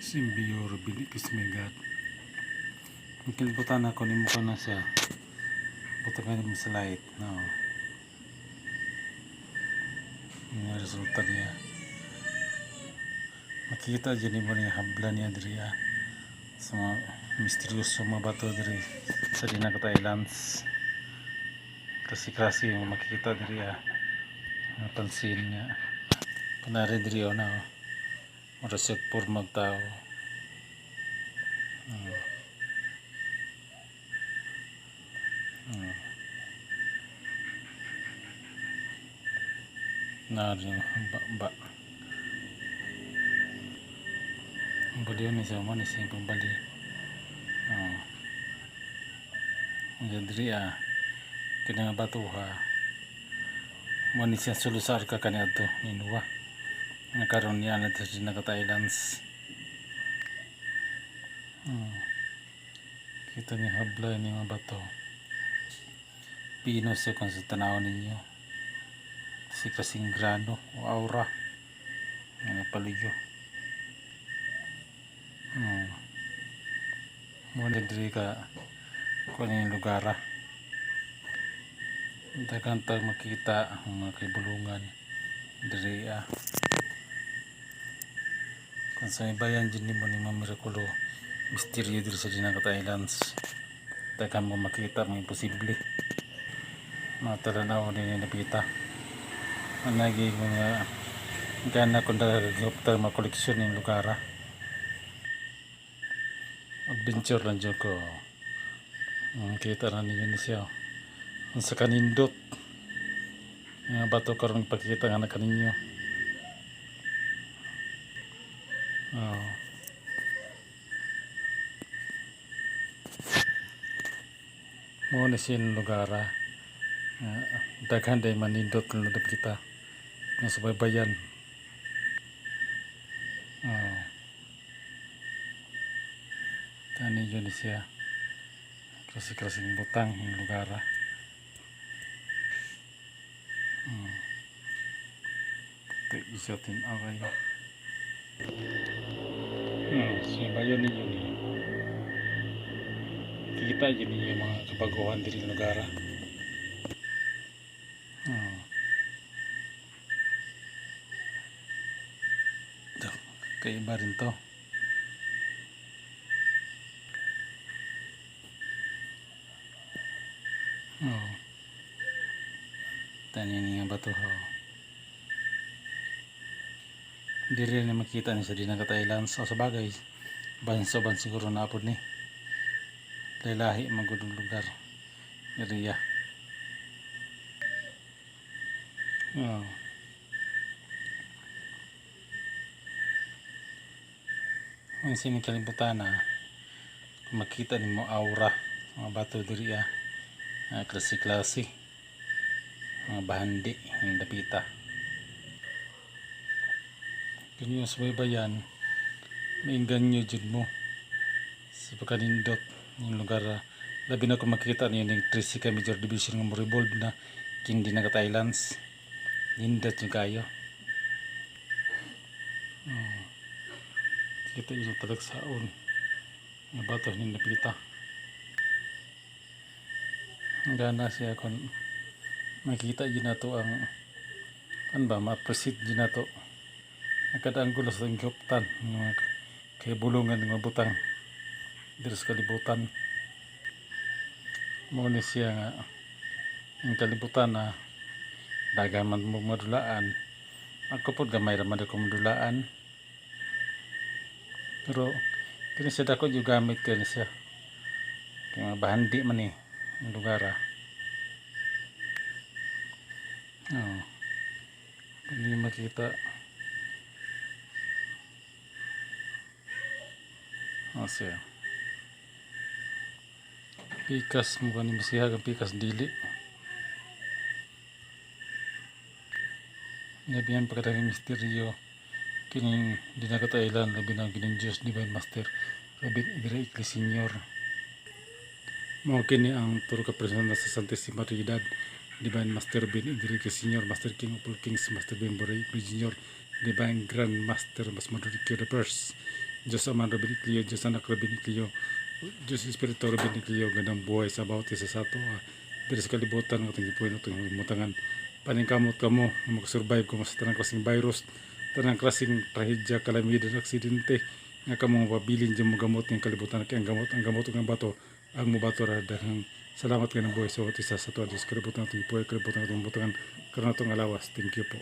Simbio Rubin Kismegat. Ang kalibutan ako ni mukha na siya. Butangan mo sa light. No. Yung resulta niya. Makita dyan mo niya habla niya diri ah. Sa mga misteryoso mga bato diri sa Dinagat Islands. Klase-klase yung makikita diri ah. Napansin nga. Kunwari diri oh, na oh. Mura siya pormag tao. Na rin ba ba. Ang baliw ni siya man siya pambali. Oh. Ang diri ah. Kini nga bato ha. Mo ni siya sulusar ka kaniadto ni Nuwa. Nga karon niya na sa Dinagat Islands. Kita niyo habla ni mga bato. Pino siya kung sa tanaw ninyo. Si kasing grano o aura. Nga paligyo. Mo ni diri ka kung ano yung lugar ah. Daghan tag makita ang mga kibulungan diri ah. Kung sa bayan dyan nimo ni mga mirakulo misteryo diri sa Dinagat Islands. Daghan mo makita mga imposible. Mga talanaw ni napita. Anagi mga gana kung daghan mga koleksyon ng lugar ah. Adventure lang dyan ko. Kita na ninyo ni siya. Ang sa kanindot. Nga bato karon pakita nga na kaninyo. Oh. Mo ni siya lugar ah. Nga, daghan day manindot na kita. Nga sa baybayan. Oh. Tani yun ni siya. Klase-klaseng butang yung lugar ah. Ito isa tin okay. Siya bayon ninyo ni. Kita yun ninyo mga kabaguhan diri lugar ah. Ito, kaiba rin to. Oh. Tanin nga bato ho. Hindi rin na makita ni sa Dinagat Islands. O sa bagay, bansa-ban siguro na apod ni. Lahi magudong lugar. Area. Oh. Ang sining kalibutan na kung makita nimo aura mga bato diri ah. Klase-klase mga bahandi yung dapita. Kanya sa baybayan mainganyo jud mo sa pagkanindot yung lugar ah. Labi na kung makita niyo yung Tricycle Major Division nga mo revolve na kini Dinagat Islands. Nindot yung kayo. Oh. Kita yun sa talagsaon nga bato ni napita. Gana siya kung makita yun na to ang ano ba, ma-appreciate yun na to. Ang anggulo sa gihuptan mga kay bulungan ng mga butang diri sa kalibutan. Mo ni siya nga ang kalibutan na daghan man mo madulaan. Ako pod gamay ra man ako madulaan. Pero kini siya dako yung gamit kini siya. Kaya mga bahandi man eh ang lugar ah. Oh. Hindi makita. Oh, siya. Pikas mo kanin siya ang pikas dili. Labihan pa kadang misteryo kining Dinagat Island, labi na kining Diyos Divine Master Robin Enrique Senior. Mao kini ang turo ka persona sa Santissima Trinidad, Divine Master Ben Enrique Senior, Master King of all Kings, Master Ben Borre Junior, Divine Grand Master Mas Madurique the First. Diyos Ama ra binikliyo, Diyos Anak ra binikliyo, Diyos Espiritu ra binikliyo, ganang buhay sa bawat isa sa ato diri sa kalibutan nga atong gipuyo atong himutangan. Paningkamot kamo nga makasurvive kamo sa tanang klaseng virus, tanang klaseng trahedya, kalamidad, aksidente, nga kamo mapabilin dyan mo gamot ng kalibutan kay ang gamot ug ang bato ang mobato ra. Daghang salamat, ganang buhay sa bawat isa sa ato diri sa kalibutan atong gipuyo, kalibutan atong himutangan, karon atong alawas. Thank you po.